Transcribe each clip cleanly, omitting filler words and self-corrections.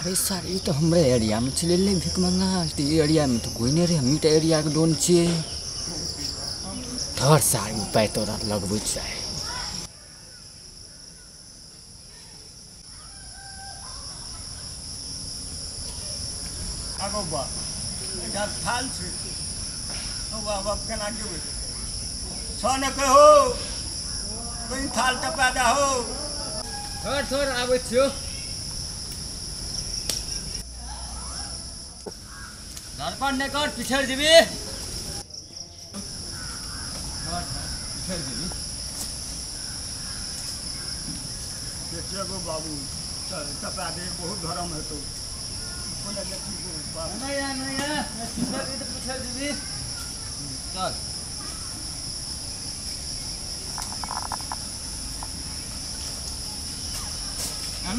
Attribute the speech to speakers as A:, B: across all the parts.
A: अरे सर ई तो हमरे एरिया में चले ले भीख मंगा त ई एरिया में तो कोई नहीं रे, हमही त एरिया के डोन छियै। धर सार उपाय तोरा लगबै चाहे।
B: आगो बा एटा थाल छै ओ बाबा केना जेबै छ न कहो कहीं थाल टपा दा हो।
A: थोड़ थोड़ आबै छियो। धरपड़ नहीं कर पिछड़ जेबी। पिछड़ जेबी।
B: देखिए गो बाबू टपा दे बहुत धर्म है तो कोना देखी गो बाबू।
A: नहीं यार नहीं यार पिछड़ जेबी तो पिछड़ जेबी। चल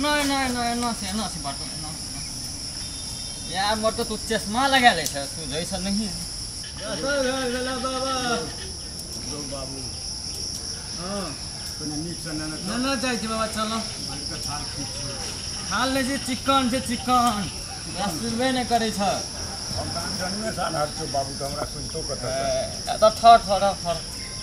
A: ना ना ना ना से ना से बाटो ना यार मोर तो तू चश्मा लगा ले छ तू जैसा नहीं है। बाबा
B: गो बाबू हां कोना नीक से ना
A: ना ना जाय छी बाबा चलो।
B: के थाल ठीक छै
A: थाल नै छै चिकन छै चिकन सुनबे नै करै छ।
B: हम त जन्मे सान हर छौ बाबू त हमरा सुनतो कत
A: त ठर ठर ठर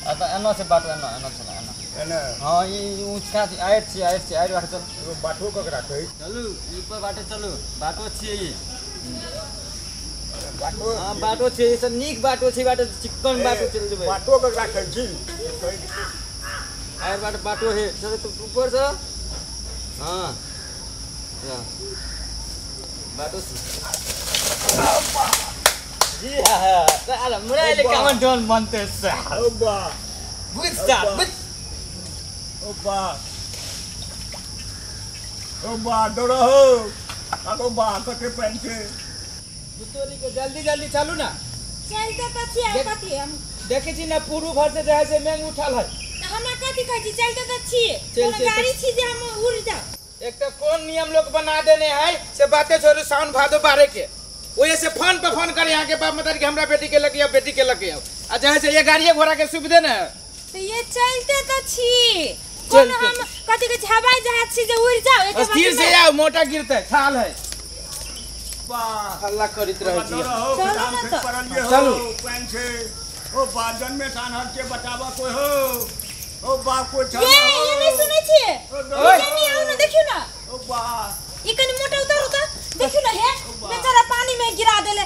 A: आ त एना से बाटो एना एना चल एना
B: एना।
A: हां ई ऊंचका छै आइट छै आइट छै आइट बाटे चल।
B: एगो बाटो ककरा कहै
A: चलू ई पर बाटे चलू बाटो छियै ई
B: बाटो।
A: हां बाटो छै ई सब नीक बाटो छै बाटो चिकन बाटो चल जेबै।
B: बाटो ककरा कहै छी
A: आइट बाटे बाटो है चल तू ऊपर से। हां जा बाटो से जी हां साला मुराइले कामन डोन बनते सा
B: ओ बा
A: बुझ जा बुझ
B: ओ बा ओ बा डरो हो आगो बा कते पानि छै
C: तोरी के जल्दी जल्दी चलू ना।
D: चलते त छी आ कथि हम
C: देखै छी ना पूर्व घर से जाय से मेंग उठल है
D: त हमरा कथि कहै छी चलते त छी कोनो गाड़ी छी जे हम उड़ जाऊ।
C: एक त कोन नियम लोग बना देने है से बातें छोड़ू साउन भादो बारे के ओए से फोन पे फोन करे यहाँ के बाप मतारी के हमरा बेटी के लगे आओ बेटी के लगे आओ आ जाए से ये गाड़िए घोड़ा के सुविधा न है
D: त ये चलते त छी कोनो हम कथि के हवाई जहाज छी जे उड़ जाऊ एक
C: स्थिर से आओ मोटा गिरते थाल है
B: बा
C: हल्ला करत रहै छी।
B: चलू
C: चलू
B: पानि छै ओ बा जन्मे सान हर के बचावा कोई हो ओ बा कोई छ
D: ये नहीं सुनै छी
C: ओए।
D: ये नहीं आओ ना देखियो ना
B: ओ बा
D: ई कनी मोटा उतारू त देखियो ना हे बेचारा पानी में गिरा देले।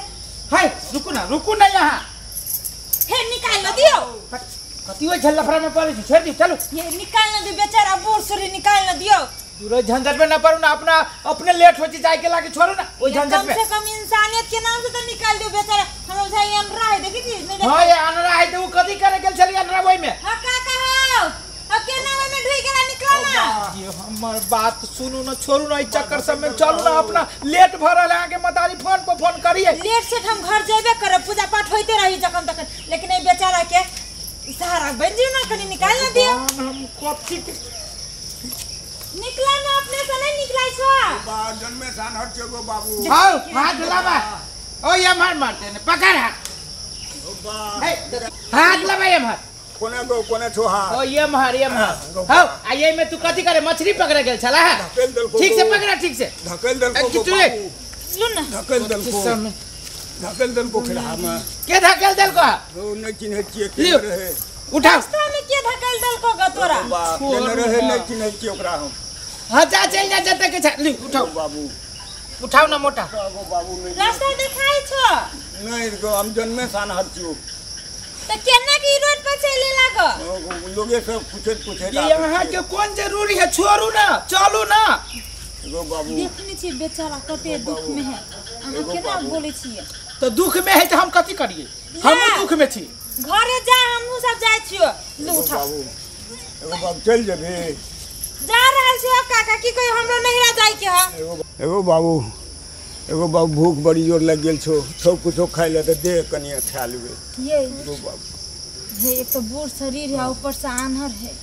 C: हाय रुकू ना यहाँ
D: हे निकाल न दियो
C: कथी ओइ झल्लफड़ा में पड़ै छै छोड़ दियो चलू।
D: ये निकाल न दियो बेचारा बूढ़ सूरी निकाल न दियो।
C: दूर झंझट में ना पड़ू ना अपना अपने लेट हो जाए के लाके छोड़ू ना ओइ झंझट
D: कम
C: में
D: से कम इंसानियत के नाम से तो निकाल दियो बेचारा। हमरा बुझाई अनरा है देखी छी नहीं
C: हां ये अनरा है त उ कथी करे गेल छली अनरा ओइ में।
D: हां का कहो अब के नाम में ढुई गेला निकला ना।
C: ये हमर बात सुनू ना छोड़ू ना ई चक्कर सब में चलू ना अपना लेट भरल है आगे मतारी फोन पर फोन करिए।
D: लेट से हम घर जेबे करब पूजा पाठ होइते रही जखन तखन लेकिन ए बेचारा के सहारा बन जियो ना कनी निकाल ना दियो।
C: हम कथी के
D: निकला ना अपने से नहीं निकलाई छो।
B: बा जन्मे सान हर छौ गो बाबू।
C: हां हाथ लाबा ओ ये मार मारते ने पकड़ हाथ
B: ओ बा
C: हाथ लाबा ये मार
B: कोना गो कोना छो हाथ
C: ओ ये मार हां आ ये में तू कथी करे मछली पकड़े गेल छला है
B: धकेल देलको
C: ठीक से पकड़ा ठीक से
B: धकेल देलको
C: किछु
D: लू ना
B: धकेल देलको धकेल देलको खेला में
C: के धकेल देलको
B: ओ नहीं चिन्है छियै के रहे
C: उठाओ
D: रास्ता में के धकेल देलको ग तोरा
B: बा के रहे नहीं चिन्है छियै ओकरा हम।
C: हां जा चल जा जते के लियो उठाओ
B: बाबू
C: उठाओ ना मोटा
B: गो बाबू नहीं
D: रास्ता देखाई छो
B: नहीं गो हम जन्मे सान हर छियो
D: त केना की रोड पर चले लागो
B: लोगे सब पूछे पूछे
C: ये यहाँ के कौन जरूरी है छोड़ू ना चलू ना।
B: एगो बाबू
D: देखने छी बेचारा कते दुख में है अहाँ केना बोलै छियै
C: तो दुख में है त हम कथी करिए हम दुख में छी
D: घरे जा हमहु सब जाय छियो लू उठा
B: बाबू एगो बाबू चल जेबे
D: जा रहल छियो काका की कहियो हमरो नहिरा जाय के ह।
B: एगो बाबू एगो बाबू भूख बड़ी जोर लग गेल छो छो कुछो खाइ ले त दे कनिया खा लेबे।
D: ये
B: एगो बाबू
D: हे एक तो बूढ़ शरीर है ऊपर से आन्हर है।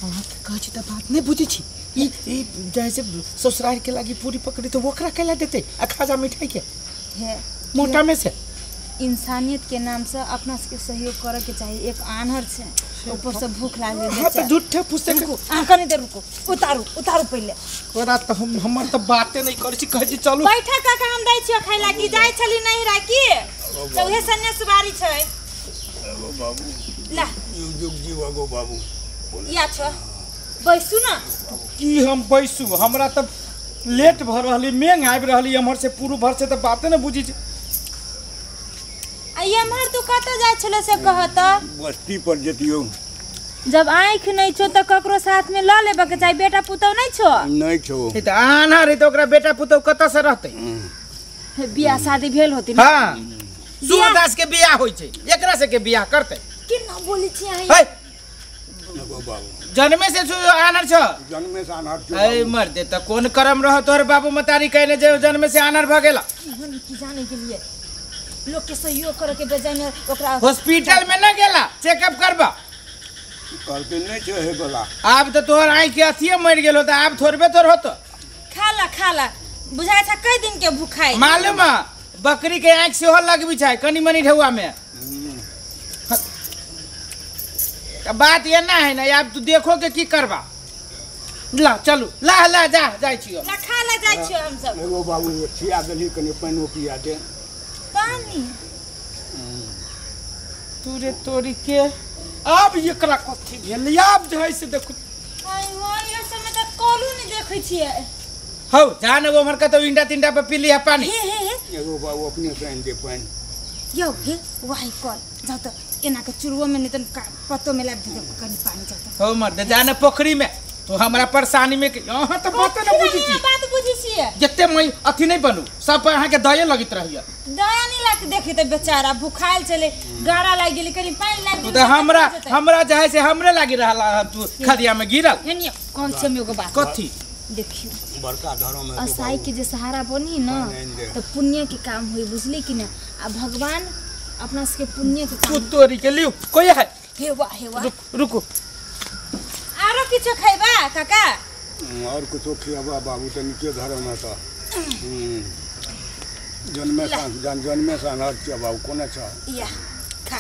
C: अहाँ के कहै छी त बात नहीं बुझै छी ई ई जैसे ससुराल के लागी पूरी पकड़ी तो ओकरा केला देते आ खाजा मिठाई के
D: हे
C: मोटा में से
D: इंसानियत के नाम से अपना सबके सहयोग करे के चाहिए। एक आन्हर छै ऊपर से भूख लागल।
C: हां त झूठे फुसे
D: रुको, अहाँ कनी देर रुको, उतारू उतारू पहिले।
C: तोरा त हम हमर त बाते नहीं करै छी, कहै छी चलू।
D: बैठा काका, हम दै छियो खाइ ला। की जाइ छली नहीं रा की त उहे सन्ने सुबारी छै।
B: एगो बाबू
D: ला
B: युग युग जीव गो बाबू।
D: या छ बैसू ना।
C: की हम बैसू, हमरा त लेट भ रहली, मेंग आबि रहली एम्हर से पूर्व भर से, त बाते न बुझी छी।
D: आ एम्हर तू कतऽ जाइ छलो से कहत?
B: बस्ती पर जतियो।
D: जब आँखि नहीं छो त ककरो साथ में ल लेबे के चाही। बेटा पुतौ नहीं छो?
B: नहीं छो।
C: ई त आन्हा रही त ओकरा बेटा पुतौ कतऽ से रहतै?
D: बियाह शादी भेल होती ना?
C: हां, सूरदास के बियाह होई छै, एकरा से के बियाह करतै?
D: केना बोलै छी अहाँ?
C: है
B: एगो बाबू
C: जन्मे से आनर छ?
B: जन्मे से आनर छो।
C: ऐ मर दे त कोन करम रह तोहर बाबू मतारी कहने जे जन्मे से आनर भ गेला।
D: की जाने के लिए लोग के सहयोग करे के बजाय ओकरा
C: हॉस्पिटल में न गेला चेकअप करबा?
B: करते नहीं छे हे बला।
C: आब त तोहर आँखि के अथिए मर गेल हो त आब थोड़बे तोर होतो।
D: खाला खाला, बुझाय छ कई दिन के भूखाई।
C: मालूम है बकरी के आँखि सेहो लगबी छै कनी मनी ढेउआ में। बात एना है ना, आब तू देखो के की करबा। ला चलू, ला ला जा जाइ छियो।
D: ला खा ला जाइ छियो हम सब।
B: एगो बाबू खिया देली कनी पानिओ पिया दे।
D: पानी
C: तूरे तोरी के आब एकरा कथी भेल? आब जे है से देखू।
D: आइ हो, ये समय त कलू नहीं देखै छियै।
C: हौ जा ने उम्हर कतौ इंडा तिंडा पर पी लिहा पानी।
D: हे हे हे
B: एगो बाबू अपने से आनि दे पानि।
D: यौ हे वाही कल जाउ त एना के चुरुओ में नहीं त पत्तो में लाबि दे कनी पानी। जाउ त
C: हौ मर दे जा ने पोखरी में। तो हमरा परेशानी में अहाँ त बात न बुझी छी।
D: बात बुझी छियै
C: जते मैं अथी नहीं बनू, सब पर अहाँ के दया लगैत रहिया।
D: दया नहीं लाग देखी त बेचारा भूखायल चले, गारा लागि गेली, कनी पानि लागि
C: त हमरा हमरा जे है से हमरे लागि रहल। तू खदिया में गिरल।
D: हेनियो कौन छै एगो बात
C: कथी?
D: देखियो
B: बड़का धर्म है
D: असाई के जे सहारा बनी न त पुण्य के काम होई, बुझली कि न? आ भगवान अपना सबके पुण्य के काम।
C: तू तोरी के लियो कोई है?
D: हेवा हेवा
C: रुको,
D: आरो किछो खैबा काका?
B: और कुछो खियाबा बाबू त निके धर्म है त। जन्मे सा जन्मे सा अनहर छियै बाबू, कोना छ?
D: या खा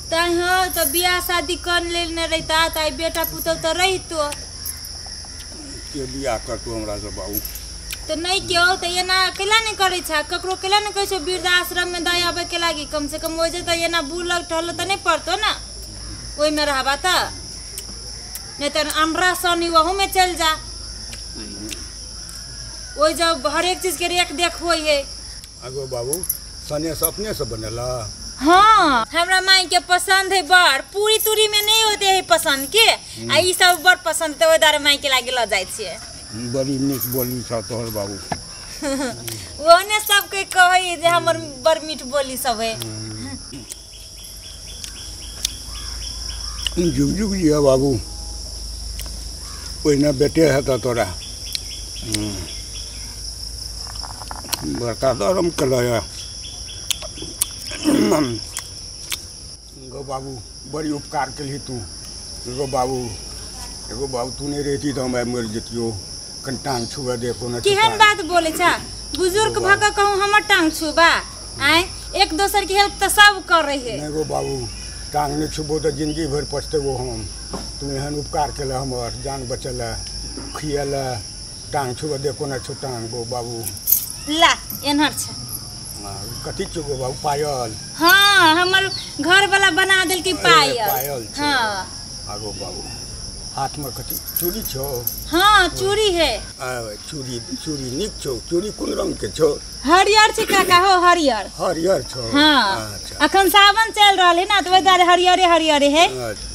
D: तै हो त बियाह शादी कर लेने रहिता त आई बेटा पुतौ त रहितो।
B: के बियाह करतो हमरा से बाबू?
D: त नहीं क्यों त एना केला नहीं करै छ, ककरो केला नहीं कहै छौ वृद्धाश्रम में दय आबै के लागी। कम से कम ओइ जे त एना बुलक टहल त नहीं पड़तो ना, ओइ में रहबा त नहीं त अनरा सनी वहू में चल जा। ओइ जब हरेक चीज के रेख देख होई है।
B: अगो बाबू सने से अपने से बनेला?
D: हाँ हमरा माई के पसंद है बड़, पूरी तूरी में नहीं होते है पसंद के, आ ई सब बड़ पसंद त ओइ दारे माई के लागी ल जाइ छियै।
B: बड़ी नीक बोली छ तोहर बाबू।
D: ओने सब के कहै जे हमर बड़ मीठ बोली सब है।
B: जुग जुग जिया बाबू, ओहिना बेटे हेतऽ तोरा। बड़का धर्म केलह। गो बाबू बड़ी उपकार केलही तू। एगो बाबू, एगो बाबू तू नहीं रहती तो हम मरि जतियो। कनि टांग छुबऽ दे कोनो।
D: केहन बात बोलै छ बुजुर्ग भऽ कऽ कहूँ हमर टांग छुबा? आँय एक दोसर के हेल्प तऽ सब करै है।
B: नहीं गो बाबू टांग नहीं छुबो तऽ जिंदगी भरि पछतेबो हम। तू एहन उपकार केलह हमर, जान बचेलह, खियेलह, टांग छुबऽ दे कोनो छौ टांग गो बाबू।
D: ला एनहर छ।
B: कथी छौ गो बाबू? पायल?
D: हाँ हमर घर वाला बना देलकै पायल।
B: पायल छौ?
D: हाँ।
B: आगो बाबू हाथ में कथी चूड़ी छौ?
D: हाँ चूड़ी है।
B: चूड़ी चूड़ी नीक छौ। चूड़ी कोन रंग के छौ?
D: हरियर छै काका हो, हरियर।
B: हरियर छौ?
D: हाँ।
B: अच्छा
D: अखन सावन चल रहल है ना त ओहि दुआरे हरियरे हरियरे है।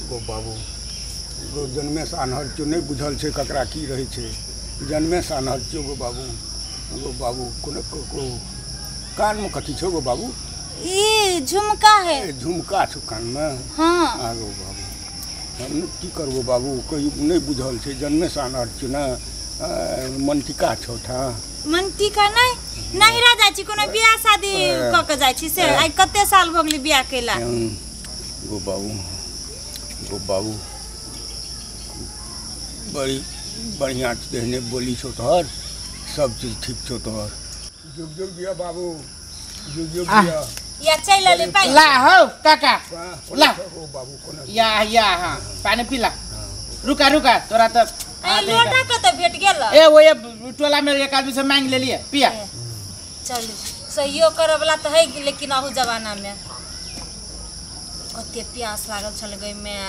B: गो बाबू गो जन्मे से आन्हर छौ, नहीं बुझल छै ककरा की रहै छै। जन्मे से आन्हर छौ गो बाबू। गो बाबू कोनो कान में कथी छौ गो बाबू?
D: ई झुमका है।
B: झुमका छौ कान में?
D: हाँ।
B: आगो बाबू हम की करबो बाबू, कहीं नहीं बुझल छै, जन्मे से आन्हर छौ ना। मनटिका छौ था?
D: मनटिका नहीं, नहिरा जाइ छी कोनो बियाह शादी कऽ के जाइ छी से। आइ कते साल भऽ गेलै बियाह केला।
B: गो बाबू, गो बाबू बड़ी बढ़िया देहने बोली छौ तोहर, सब चीज ठीक छौ तोहर। जुग जुग जिया बाबू, जुग जुग जिया।
D: या चल ले पानी
C: ला हो काका ला
B: ओ बाबू कोना
C: या या हां पानी पीला। रुका रुका तोरा त
D: लोटा कत भेट गेल।
C: ए वो ये टोला में एक आदमी से मांग ले लिए पिया।
D: चल सहयोग करे वाला त है लेकिन अहू जमाना में कते प्यास लागल छल गई में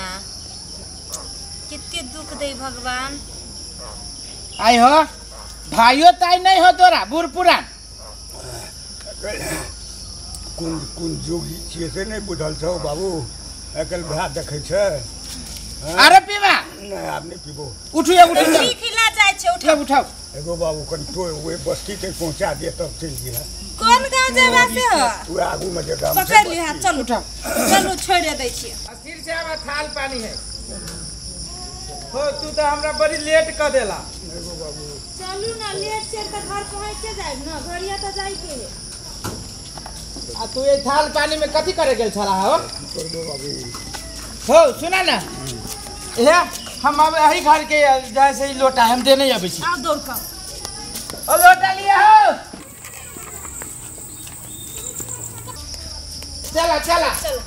D: कितने दुख दे भगवान।
C: आई हो भाइयो ताई नहीं हो तोरा बूढ़ पुरान
B: कोन कोन जोगी छियै से नहीं बुझल छौ बाबू। आइकाल्हि भाय देखै छै।
C: अरे पीबा
B: नहीं आब नहीं पीबो।
C: उठू या उठू
D: ठीक हिला जाय छै। उठाओ
C: उठाओ
B: एगो बाबू कन तो ओए बस्ती तक पहुंचा दे तब चलि जइहे।
D: कोन गांव जेबा से हो
B: तू आगू में जे गांव
D: पकड़ ली हाथ। चल उठाओ चलू छोड़ दै छी।
C: स्थिर से आब थाल पानी है हो तू तो हमरा बड़ी लेट क देला।
B: एगो बाबू
D: चलू ना लेट से त घर पहुंचे जाइब ना घरिया त जाई के है।
C: आ तू ये थाल पानी में कथी करे गेल छला हो?
B: करबो बाबू
C: हो सुना ना हे हम अब यही घर के जैसे ही लोटा हम दे नहीं अबै छी।
D: आ दौड़ का
C: ओ लोटा लिए हो चला चला
D: चल।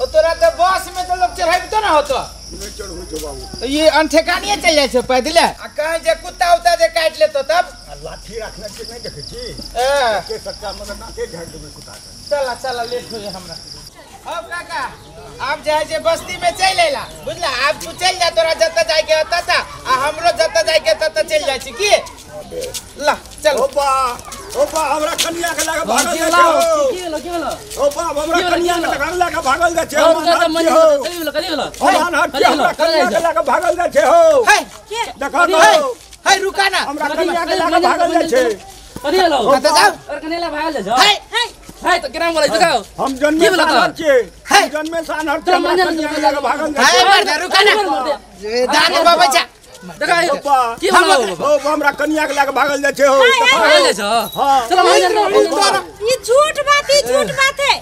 C: ओ तोरा तो बस में तो लोग चढ़ाइबतो ना होतो।
B: नहीं चढ़ू छौ बाबू।
C: तो ये अनठेकानिए चल जाय छै पैदले आ कहीं जे कुत्ता उता जे काट लेतो तब
B: लाठी रखने के नहीं देखै छी के सच्चा मगर नाके झाड़ देबै कुत्ता के।
C: चला चला लेट हो जाए हमरा। अब काका आप जाए जे बस्ती में चल अइला बुझला। आप तू चल जा तोरा जत जाय के होता ता आ हमरो जत जाय के तत चल जाय छी की ला चल।
B: ओ बा ओ बा हमरा कन्या के लागे भागल जाय छै।
A: की भेलो की भेलो?
B: ओ बा हमरा कन्या के लागे भागल जाय छै।
A: कथी भेलो कथी भेलो?
B: हमरा कन्या के लागे भागल जाय छै हो।
C: हे
B: देखा तो
C: हे रुका ना
B: हमरा कन्या के लागे भागल जाय छै।
A: कथी भेलो?
C: कत जाओ
A: और कन्या ला भागल जाय छै।
C: हे
A: हे तो केना बोलै छै?
B: हम जन्मे से अनहर छियै। हम जन्मे से अनहर छियै। हमरा कन्या के लागे भागल जाय छै।
C: हे मर्दा रुका ना दान बाबा चा
A: देखा की भेलो?
B: ओ हमरा कन्या के लागे भागल जाय छै हो।
A: भागल जाय छै?
B: हां
A: चल
D: ई झूठ बात ई झूठ बात है।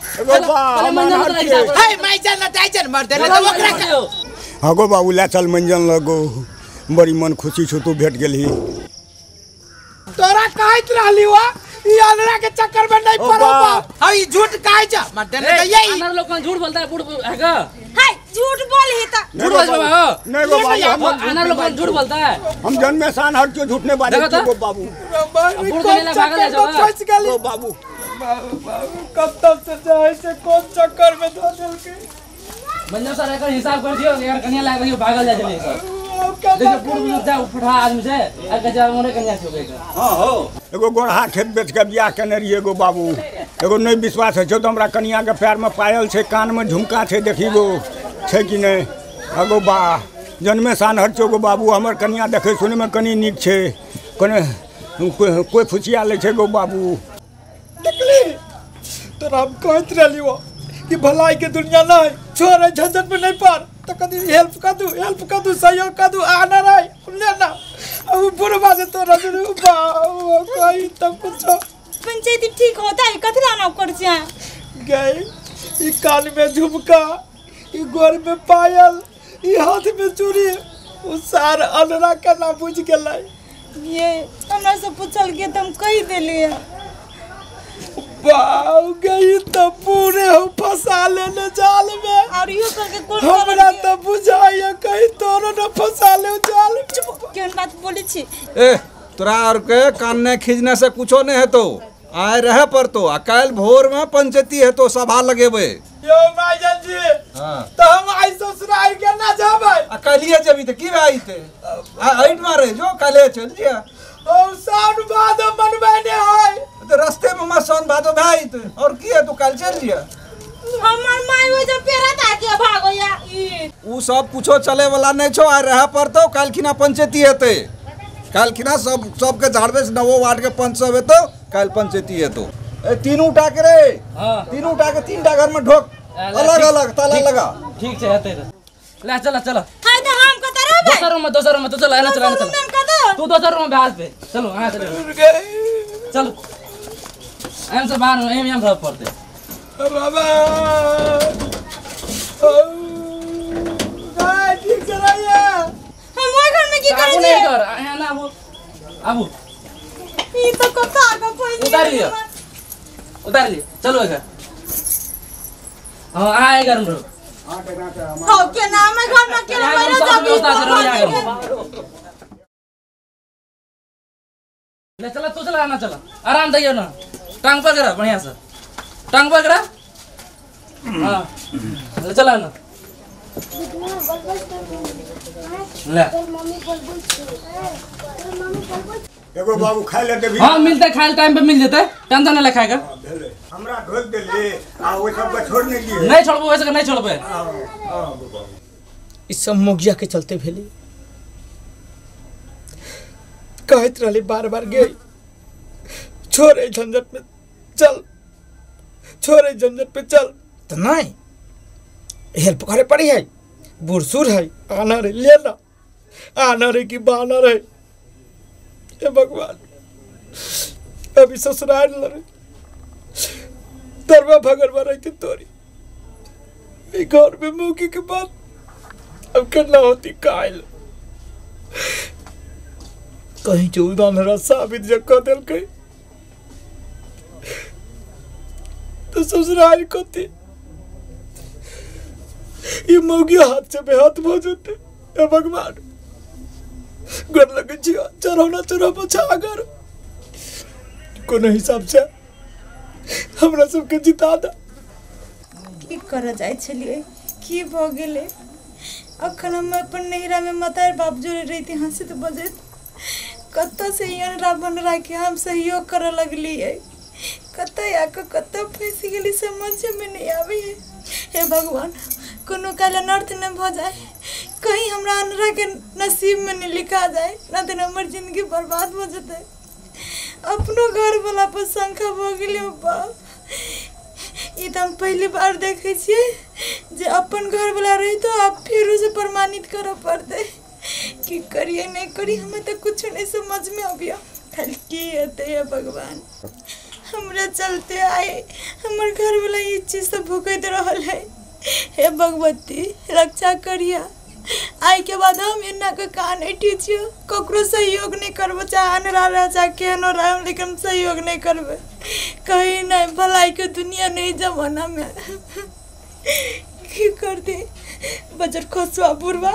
C: हे my जान ना जाय जन मर्दे ने तो ओकरा
B: हां गो बाबू ला चल मंजन लगो बड़ी मन खुशी छौ तू भेट गेलही।
C: तोरा कहैत रहली वा ई अनरा के चक्कर में नहीं पड़ो बा। हां ई झूठ काहे छ मर्दे ने त यही
A: अनर लोग झूठ बोलता है बूढ़ है का?
D: हाय झूठ बोल ही त
A: झूठ बोल बाबा।
B: नहीं गो बाबू
A: अनर लोग झूठ बोलता है।
B: हम जन्मे से अनहर क्यों झूठ नहीं बाजे गो बाबू।
A: बूढ़ कन्या भागल जाय
C: फंस गेली
B: गो बाबू।
C: बाबू कब तक से जाय से कौन चक्कर में धो देलके
A: मंजर सर एकर हिसाब कर दियो यार कन्या लाग रही भागल जाय छै सब। देखो बूढ़ बुजुर्ग जा उठा आदमी से आ गजा मोरे कन्या छो गई।
B: हां हो एगो गोरहा खेत बेच के बियाह केने रहियै गो बाबू। एगो नहीं विश्वास होइ छौ त हमरा कन्या के पैर में पायल छै कान में झुमका छै देखी गो छै कि नहीं। अगो बा जन्मे से अनहर छौ गो बाबू। हमर कन्या देखै सुनै में कनी नीक छै कने कोई फुसिया लै छै गो बाबू।
C: देखली तोरा हम कहैत रहली वो कि भलाई के दुनिया नहीं छोड़ झंझट में नहीं पड़ तो कदी हेल्प कर दू हेल्प कर दू सहयोग कर दू आना रही लेना अब बुढ़वा से तोरा बा कहीं तब कुछ
D: पंचायती ठीक होता है कथी लाना कर छै
C: गई ई कान में झुमका ई गोर में पायल ई हाथ में चूड़ी उ सार अनरा के ना बुझ गेलै।
D: ये हमरा से पूछल के त हम कहि देलिए।
C: बाऊ गई तो पूरे हो फंसा लेने जाल में।
D: और यो करके कोन
C: हमरा तो बुझाइए कहीं तोरो न फंसा ले जाल।
D: चुप केहन बात बोलै छी?
E: ए तोरा और के कान ने खींचने से कुछो नहीं है तो आए रहे पर तो आ काल भोर में पंचायती है तो सभा लगेबे।
C: यो माइजन जी
E: हां
C: तो हम आई ससुराल के ना जाबै।
E: आ कालिए जेबी त की भाई ते आ ऐट मारे जो काले चल जिया।
C: और साउन भादो मनबे ने है
E: तो रास्ते में मत साउन भादो भाई तो और की है तू काल चल जिया।
D: हमर माई हो जो पेरा ताके भागो या ई
E: उ सब कुछो चले वाला नहीं छो। आ रहे पर तो कालखिना पंचायती हेते कालखिना सब सबके झाड़बे से नवो वार्ड के पंच सब हेतो काल पंचायती हेतो। ए तीनू टा के रे।
A: हां
E: तीनू टा के तीन टा घर में ढोक अलग अलग ताला लगा।
A: ठीक छै हेतै ला चल चल।
D: हाय त हम कत रहबै?
A: दोसर रूम में तो चल एना चल एना चल तू दोसर रूम में भाग पे चलो। हां चलो चलो एम से बाहर एम एम रह पड़ते
C: बाबा। गाय ठीक से रहिए।
D: हम ओइ घर में की करै
A: छी? नहीं कर एना आबू आबू
D: ई तो कथा के पैनी
A: उतार लियो।
F: उतार लिए चलो घर। हाँ आए घर में रहो।
D: हो के नाम है घर में के मरे जाबी।
F: ले चला तू चला आना चला आराम दइयो ना टांग पकड़ा बढ़िया से टांग पकड़ा। हाँ ले चला ना ले
B: एगो बाबू खाय ले देबी।
F: हां मिलते खाए टाइम पे मिल जेते टेंशन नहीं ले खाएगा।
B: हमरा ढोक देले आ ओइ सब के छोड़ नहीं दिए।
F: नहीं छोड़बो वैसे नहीं छोड़बे।
C: इस सब मोगिया के चलते भेली कहत रहली बार बार गई छोड़े झंझट में चल छोड़े झंझट पे चल तो नहीं हेल्प करे पड़ी है बुरसुर है आना रे ले ना आना रे कि बाना रे। हे भगवान अभी ससुराल लरे तरवा भगरवा रही थी तोरी घर में मुकी के बाद अब करना होती कायल कहीं जो मेरा साबित जब कर दिल कहीं तो ससुराल को थी ये मौगी हाथ से बेहाथ हो जाते। हे भगवान गोर लगे छियो चढ़ौना चढ़ा छागर कोनो हिसाब से हमरा सबके जिता दा।
D: की कर जाय छलियै की भ गेलै। अखन हम अपन नैहरा में मतार बाप जोड़े रहती हंसैत बजैत कतऽ से अनरा बनरा के हम सहयोग करऽ लगलियै कतऽ आके कतऽ फँसि गेली समझमे नहीं आबै है। हे भगवान कोनो काल अनर्थ न भऽ जाए कहीं हमरा अनरा के नसीब में नहीं लिखा जाए ना तो हमर जिंदगी बर्बाद भऽ जेतै। अपनो घर वाला पर शंका भऽ गेलै बाप। ई तऽ हम पहली बार देखै छियै जे अपन घर वाला रहितो आ फेरो से प्रमाणित करऽ पड़तै। की करिए नहीं करी हमें तो कुछ नहीं समझ में आबिया। खाली की हेतै हे भगवान हमरा चलते आए हमर घर वाला ई चीज सब भुगैत रहल है। हे भगवती रक्षा करिया। आइ के बाद हम एना के कान ऐठी छियो ककरो सहयोग नहीं करबो चाहे अनरा रह चाहे केहनो रह लेकिन सहयोग नहीं करबे। कहीं नहीं भलाई के दुनिया नहीं जमाना में की करते बजर खसुआ बुढ़वा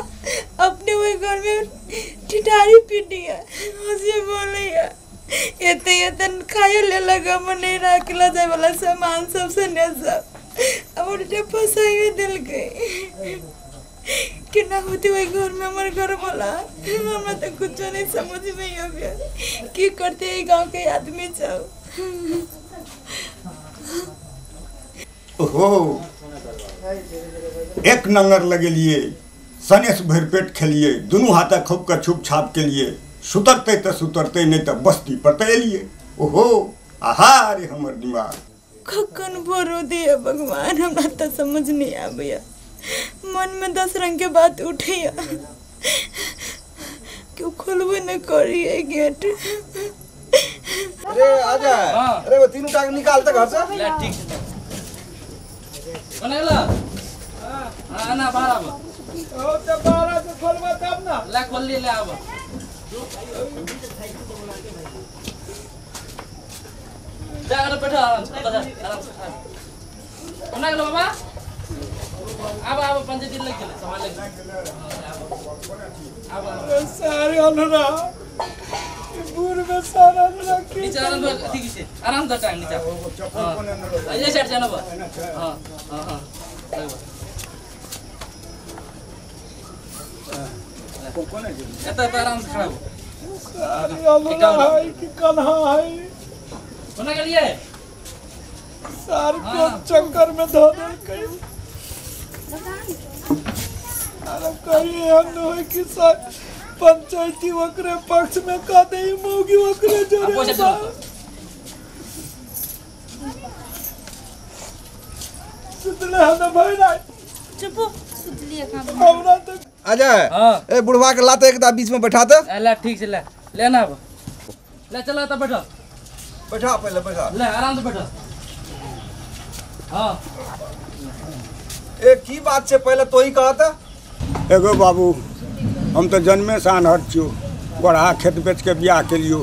D: अपने वही घर में ठिठारी पीटी है हंसी बोले है एते एते खाइयो ले लगा मन नहीं राखला जाए वाला सामान सब से ने सब अब उल्टे फसाइए दिल गई केना होते वही घर में हमारे घर वाला। हमरा तो कुछ नहीं समझ में आवे की करते है गांव के आदमी सब।
B: ओहो एक नंगर लगेलिए सनेस भरि पेट खेलिए दुनू हाथ खूब के छुप छाप के लिए सुतरते तो सुतरते नहीं तो बस्ती पर तो एलिए। ओहो आहा रे हमर दिमाग
D: कखन भरो दिए भगवान हमरा तो समझ नहीं आबैया। मन में 10 रंग के बात उठैया क्यों खोलबे नहीं करिए गेट।
E: अरे आजा अरे वो तीनों टांग निकाल घर से।
F: ले ठीक से बनेला। हां ना बाहर आब
C: ओ त बाहर से खोलबा तब ना
F: ले खोल ले ले आब। जा अरे बैठो आराम से आराम से कोना गेलो बाबा आब आब पंचायती लग गेलै सामान लग आब
C: सारे अनरा बूढ़ में सारा अनरा की
F: नीचे आराम से ठीक छै आराम से टांग नीचे ये साइड जाना बा। हां हां हां एता एता आराम से खड़ा हो।
C: सारे अनरा है कि कन्हा है
F: कोना गेलिए
C: सार को चक्कर में धो देलकै। अरे कहिए हम नहीं कि सर पंचायती ओकरे पक्ष में कह दे मौगी ओकरे जोरे सुतले हम भाई राय
D: चुप सुतलिए कहां
C: हमरा तो
E: आजा। ए बुढ़वा के लाते एक दा बीच में बैठा दे।
F: ले ठीक से ले ले ना अब ले चला त बैठो
E: बैठा पहले बैठा
F: ले आराम से बैठो। हां
E: ए की बात छे पहले तो ही कहा था।
B: एगो बाबू हम तो जन्मे से अनहर छियो गोढ़ा खेत बेच के बियाह के लियो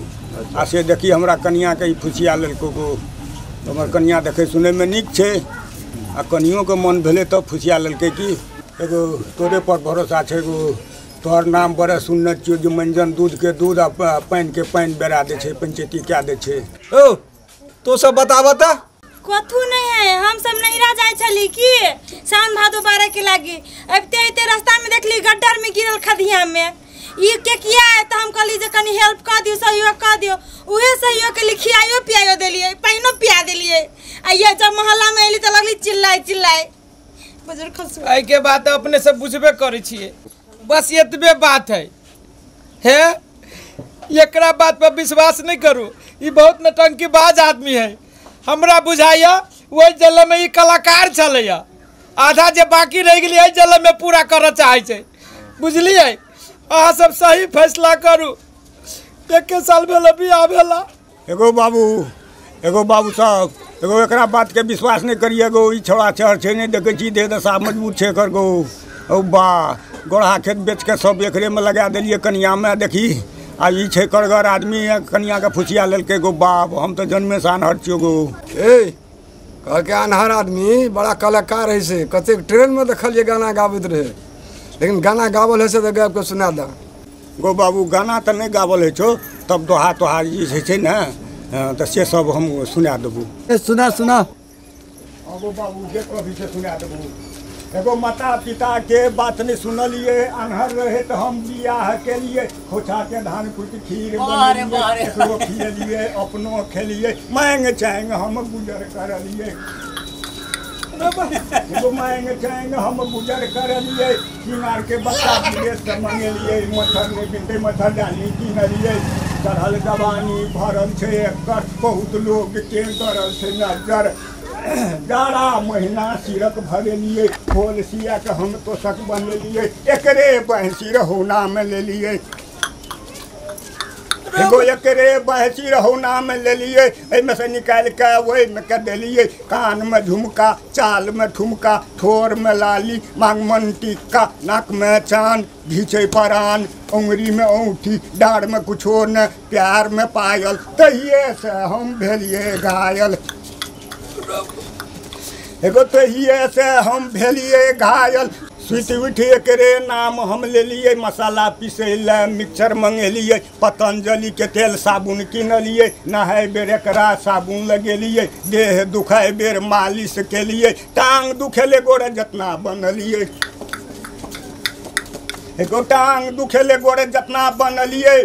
B: आ से देखी हमरा कनिया के फुसिया लेलको गो। हमर कनिया देखै सुनैमे नीक छै आ कनियोके मन भेलै तब फुसिया लेलकै कि एगो तोरे पर भरोसा छै एगो तोहर नाम बड़ा सुनने छियौ जे मंजन दूध के दूध आ पानि के पानि बेरा दै छै पंचायती कए दै छै।
E: ओ तो सब बताबऽ तऽ।
D: कथू नहीं है, हम सब नहिरा जाय छली कि सावन भादो 12 के लागी अबिते अबिते रास्ता में देखली गड्ढर में गिरल खदिया में ई के किया है तो हम कहली जे कनी हेल्प कर दियो सहयोग कर दियो, उहे सहयोग के लिए खियाइयो पियाइयो देलिए पानियो पिया देलिए आ ये जब मोहल्ला में एली तो लगली चिल्लाए चिल्लाए बजर खसु।
C: एहि के बात अपने सब बुझबे करै छियै, बस एतबे बात है हे एकरा बात पर विश्वास नहीं करू, ई बहुत नौटंकीबाज आदमी है। हमरा बुझाइया वही जल में ई कलाकार छलैया, आधा जे बाकी रह गेलै एहि जल में पूरा करऽ चाहै छै, बुझलियै? अहाँ सब सही फैसला करू। 1 साल भेल बियाह भेला।
B: एगो बाबू साहब एगो एकरा बात के विश्वास नहीं करिए एगो ई छौड़ा चहर छै नहीं देखै छी देह दशा मजबूत छै एकर गो। ओ बा गोढ़ा खेत बेच के सब एकरे में लगा देलियै कनिया में देखी आ ई छै करगर आदमी कनिया के फुसिया लेलकै गो बाप, हम तऽ जन्मे से आन्हर छियौ गो।
G: ए कहलकै आन्हर आदमी बड़ा कलाकार है से, कतेक ट्रेन में देखलियै गाना गाबैत रहे, लेकिन गाना गावल है से तऽ गाबि कऽ सुना दऽ।
B: गो बाबू गाना तऽ नहि गावल होइ छौ तब दोहा तोहा जे छै ने तऽ से सब हम सुना देबू।
C: सुना सुना
B: गो बाबू जे कभी से सुना देबू। एगो माता पिता के बात नहीं सुनलिए आन्हर रहे तो हम बियाह के लिए खोछा के धान कुट खीर बनेलिए खियलिए अपनो खेलिए मांग चाहेंगे हम गुजर करलिए एगो मांग चाहेंगे हम गुजर करलिए किनार के बच्चा विदेश से मंगेलिए मच्छर नहीं बिनते मच्छरदानी किनलिए चढ़ल जवानी भरल छै एकर बहुत लोग के करल छै नजर जाड़ा महीना सिरक भरेलिए खोल सिया के हम तोशक बनेलिए एकरे बहसी रहुना में लेलिए एगो एकरे बहसी रहुना में लेलिए एहिमे से निकालि के ओहिमे के देलिए कान में झुमका चाल में ठुमका ठोर में लाली मांग मन टिक्का नाक में चान घीचे परान उंगरी में औंठी डाँड़ में कुछो न प्यार में पायल तहिए से हम भेलिए घायल एगो तहिए से हम भेलिए घायल। सुति उठि एकरे नाम हम लेलिए मसाला पीसै लए मिक्सचर मंगेलिए पतंजलि के तेल साबुन किनलिए नहाय बेर एकरा साबुन लगेलिए देह दुखाय बेर मालिश केलिए टांग दुखेले गोरे जतना बनलिए एगो टांग दुखेले गोरे जतना बनलिए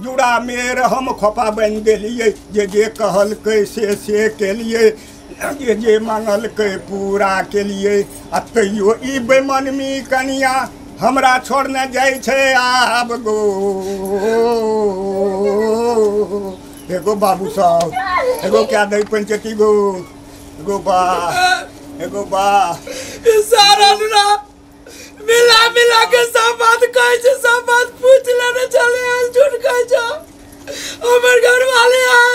B: जुड़ा मेर हम खोपा बनि देलिए जे जे कहलकै से केलिए जे जे मांगलकै पूरा केलिए आ तैयो ई बेमनमी कनिया हमरा छोड़ने जाइ छै आब गो। एगो बाबू साहब एगो क्या दै पंचायती गो एगो बा एगो बा
C: सारा मिला मिला के सब बात कहै छै, सब बात पूछ लेने चले झूठ कहै छै हमर घर वाले है।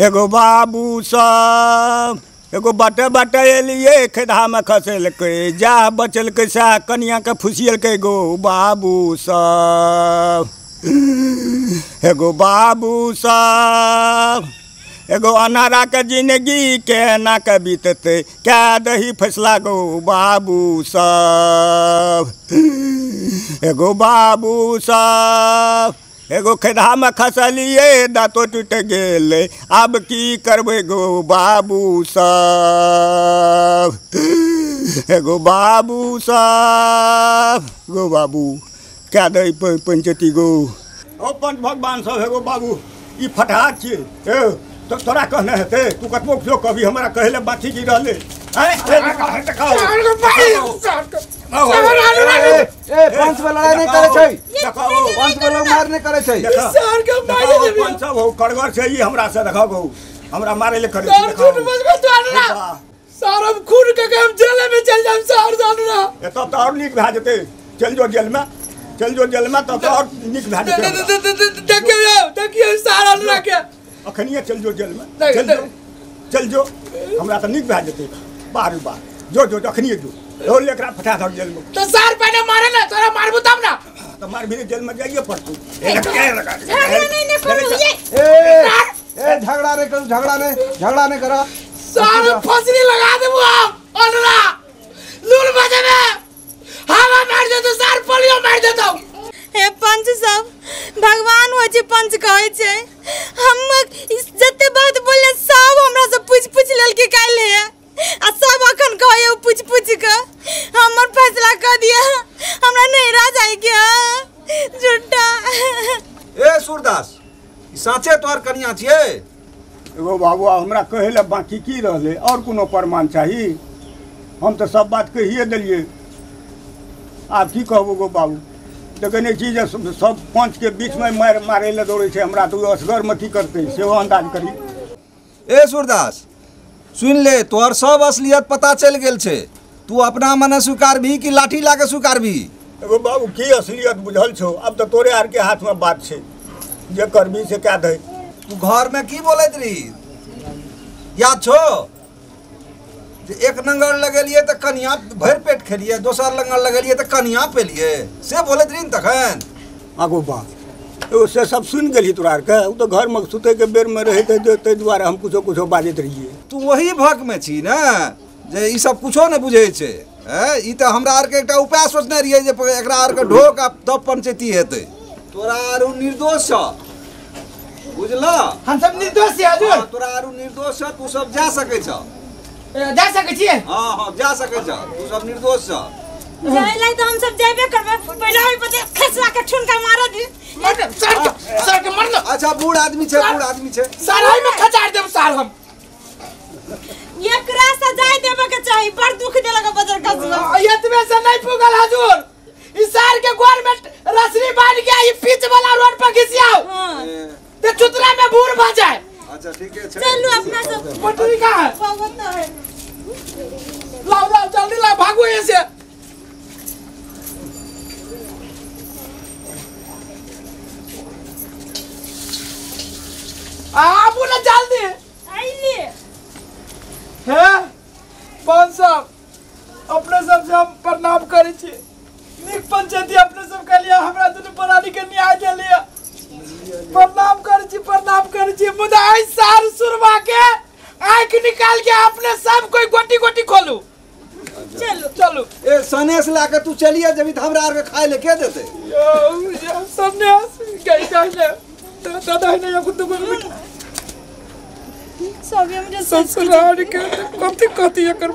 B: एगो बाबू सब एगो बाटे बाटे एलिए खेधा में खसेलकै जा बचलकै सएह कनिया के फुसियलकै गो बाबू सब। एगो बाबू सब एगो अनारा के जिंदगी केना के बीततै क्या दही फैसला गो बाबू सब। एगो बाबू सब एगो खेधा में खसलिए दाँतो टूटि गेलै आब की करबै गो बाबू सब। एगो बाबू सब गो बाबू क्या दै पंचायती गो। ओ पंच भगवान सब एगो बाबू ई फटहा छियै ए तो तोरा कहने हेतै तू कतबो कियो कभी हमरा कहै लए बाथी की रहलै।
E: पंच वाला लड़ाई नहीं करे छै, पंच वाला मार नहीं करे छै।
B: पंच सब हो कड़गर छै ई हमरा से देखो गो हमरा मारे ले करे छै।
C: सर हम खून के हम जेल में चल जाम सर जानना
B: तब तो और नीक भए जेतै, चल जो जेल में चल जो जेल में तब तो और नीक भए जेतै।
C: देखियो देखियो सर अनुरा के
B: अखनिए चल जो जेल में चल जो चल जो हमरा तो नीक भए जेतै। बार बार जो जो अखनिए जो और एकरा फटा धर जेल में
C: तो सर पहले मारे ना तोरा मारबू तब ना
B: तो मार भी जेल में जाइए पड़तू।
D: नहीं नहीं
E: ए ए झगड़ा नहीं करू, झगड़ा नहीं, झगड़ा नहीं करा।
C: सारे फसली लगा देबू हम अनरा लूल बजे में हवा मार देतो सार पोलियो मार देतो।
D: हे पंच सब भगवान होइ छै पंच कहै छै। हम जते बात बोलले सब हमरा से पूछ पूछ लेलकै काल्हि हे आ सब अखन कहै पूछ पूछ के हमर फैसला क दिया, हमरा नैहरा जाय के झूठा।
E: ए सूरदास ई साचे तोहर कनिया छियै?
B: एगो बाबू हमरा कहै लए बाकी की रहलै, और कोनो प्रमाण चाही? हम तऽ सब बात कहिए देलियै, आब की कहबो गो बाबू? देखै नहि छी जे सब पंचके बीचमे मारि मारै लए दौड़ै छै हमरा, तऽ ओ असगरमे की करतै सेहो अन्दाज करी।
E: ए सूरदास सुन ले, तोहर सब असलियत पता चलि गेल छै। तू अपना मने स्वीकारबही कि लाठी ला के स्वीकारबही?
B: एगो बाबू की असलियत बुझल छौ, आब तऽ तोरे आरके हाथमे बात छै, जे करबही से कए दही।
E: तू घरमे की बोलैत रही याद छौ? जे एक नंगर लगेलियै तऽ कनिया भरि पेट खेलियै, दोसर लंगर लगेलियै तऽ कनिया पेलियै, से बोलैत रही ने तखन?
B: आगो बाप एगो से सब सुनि गेलही तोरा आरके? ओ तऽ घरमे सुतैके बेरमे रहै ताहि दुआरे हम कुछो कुछो बाजैत रहियै।
E: तू वही भकमे छी ने जे ई सब कुछो नहि बुझै छै। ई तऽ हमरा आरके एकटा उपाय सोचने रहियै जे एकरा आरके ढोक आ तब पंचायती हेतै। तोरा आरू निर्दोष छ, बुझलह?
C: हम सब निर्दोष छियै हजूर।
E: तोरा आरू निर्दोष छ, तू सब जा सकै छ।
C: जा सकै छियै?
E: हाँ हाँ जा सकै छ, तू सब निर्दोष छ।
D: जाय लै तऽ हम सब जाबे करबै, पहिले ओइ पर खसवा के ठुनका मार दी।
C: सर के सर के मार।
E: अच्छा बूढ़ आदमी छै, बूढ़ आदमी छै,
C: सर ओइ में खचार देब सार हम।
D: एकरा सजाय देबे के चाही, बड़ दुख देलक बजर कसवा।
C: एतबे से नहीं पुगल हजूर, ई सार के गोर में रसरी बांध के ई पिच वाला रोड पर घिसियाओ ते चुतरा में बूढ़ भ जाए।
E: अच्छा ठीक है,
D: चलू अपना सब।
C: पटरी कहाँ है?
D: बहुत ना है।
C: लाओ लाओ जल्दी लाओ, भागो यहाँ से। आबू ना जल्दी।
D: आइए
C: हे पंच साहब, अपने सब से हम प्रणाम करै छी। नीक पंचायती अपने सब के लिए हमरा दुनू प्राणी के न्याय देलियै, प्रणाम करै छी, प्रणाम करै छी। मुदा एहि सार सुरवा के आँखि निकाल के अपने सब कोई गोटी गोटी खोलू।
D: चलू
C: चलू।
E: ए सनेस ला के तू चलिए जबी त हमरा आर के खाय ले के देते?
C: यो सनेस गई गई दादा है ना कुत्तो को
D: सब हमरा
C: ससुराल के कथि कथि एकर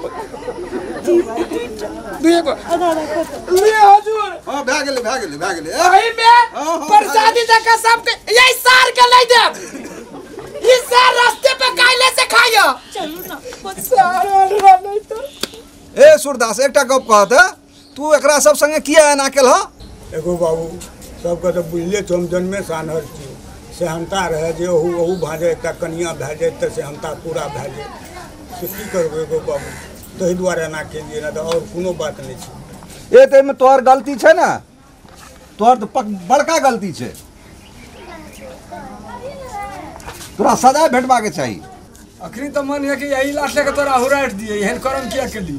C: दुए को
D: आधा आधा कत
C: ले हजूर।
E: हां भए गेलै भए गेलै भए गेलै।
C: एही में प्रसादी जका सब के यही सार के ले देब, ई सार रास्ते पे काइले से खाइयो।
D: चलू ना
C: सार अनरा नहीं तो।
E: ए सूरदास एकटा गप कहत, तू एकरा सब संगे किया एना केलह?
B: एगो बाबू सबके तऽ बुझले छौ हम जन्मे से आन्हर छी, सेहनता रहै जे ओहू ओहू भए जाय, एकटा कनिया भए जाय तऽ सेहनता पूरा भए जाय, से की करबै एगो बाबू, ताहि दुआरे एना केलियै, नहि तऽ आओर कोनो बात नहि छै।
E: ए तऽ एहिमे तोहर गलती छै ने, तोहर तऽ बड़का गलती छै, तोरा सजा भेटबाके चाही।
G: अखनी तऽ मन है कि यही लाठी लगा तोरा हुराट दिए, एहन करम किया केली?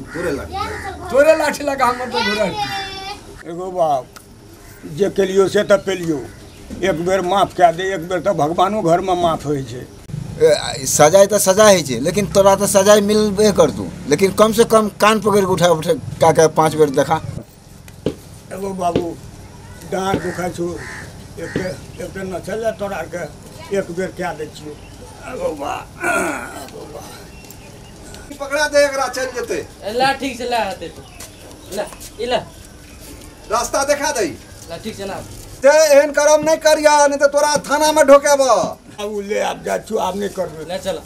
G: तोरे लाठी लगा हमर तो हुराट दिए।
B: एगो बाप जे केलियो से तऽ पेलियो, एक बेर माफ कए दे, एक बेर तऽ भगवानो घरमे माफ होइ छै।
H: सजाय तऽ सजा होइ छै, लेकिन तोरा तऽ सजाय मिलबे करतू, लेकिन कम से कम कान पकड़ि के उठा उठा कए 5 बेर देखा।
B: एगो बाबू डाँड़ दुखाइ छौ, एक नचल तोरा आरके एक बेर कए दै छियौ। एगो बा
E: पकड़ा दे एकरा, चलि जेतै।
F: ला ठीक छै, ला हेतै तो ला ई ला
E: रास्ता देखा दही।
F: ला ठीक छै ना,
E: ते एहन करम नहीं करिया, नहीं तो तोरा थाना में ढोकेब।
B: आब ले आब जाइ छियौ, आब नहीं करबै।
F: ले चल।